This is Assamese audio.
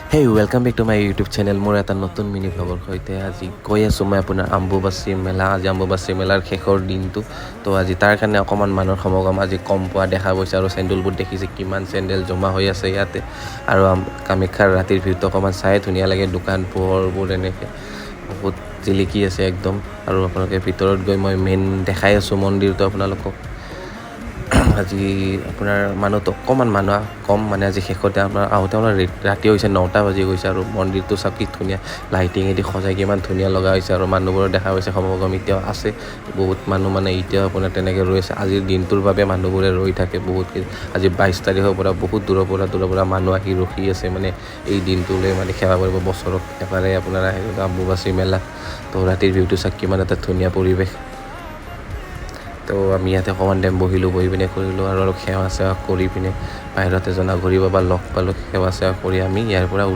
Hey, welcome back to my YouTube channel. মোৰ এটা নতুন মিনি ভ্লগৰ সৈতে আজি গৈ আছোঁ মই আপোনাৰ আম্বুবাচী মেলা। আজি আম্বুবাচী মেলাৰ শেষৰ দিনটো। তো আজি তাৰ কাৰণে অকণমান মানুহৰ সমাগম আজি কম পোৱা দেখা গৈছে। আৰু চেণ্ডেলবোৰ দেখিছে, কিমান চেণ্ডেল জমা হৈ আছে ইয়াতে। আৰু কামাখ্যাৰ ৰাতিৰ ভিউটো অকণমান চাই ধুনীয়া লাগে। দোকান পোহৰবোৰ এনেকৈ বহুত জিলিকি আছে একদম। আৰু আপোনালোকে ভিতৰত গৈ মই মেইন দেখাই আছোঁ মন্দিৰটো আপোনালোকক। আজি আপোনাৰ মানুহটো অকণমান মানুহ কম, মানে আজি শেষতে আপোনাৰ আহোঁতে আপোনাৰ ৰাতি হৈছে, 9টা বাজি গৈছে। আৰু মন্দিৰটো চাওক, কি ধুনীয়া লাইটিঙেদি সজাই কিমান ধুনীয়া লগা হৈছে। আৰু মানুহবোৰো দেখা গৈছে, সমাগম এতিয়াও আছে বহুত মানুহ। মানে এতিয়াও আপোনাৰ তেনেকৈ ৰৈ আছে। আজিৰ দিনটোৰ বাবে মানুহবোৰে ৰৈ থাকে বহুত। আজি 22 তাৰিখৰ পৰা বহুত দূৰৰ পৰা মানুহ আহি ৰখি আছে, মানে এই দিনটোলৈ মানে সেৱা কৰিব। বছৰত এবাৰেই আপোনাৰ আহে আম্বুবাচী মেলা। তো ৰাতিৰ ভিউটো চাওক, কিমান এটা ধুনীয়া পৰিৱেশ। তো আমি ইয়াতে অকণমান টাইম বহিলোঁ, বহি পিনে কৰিলোঁ আৰু অলপ সেৱা চেৱা কৰি পিনে বাহিৰত এজন আঘৰি বাবা লগ পালোঁ। সেৱা চেৱা কৰি আমি ইয়াৰ পৰা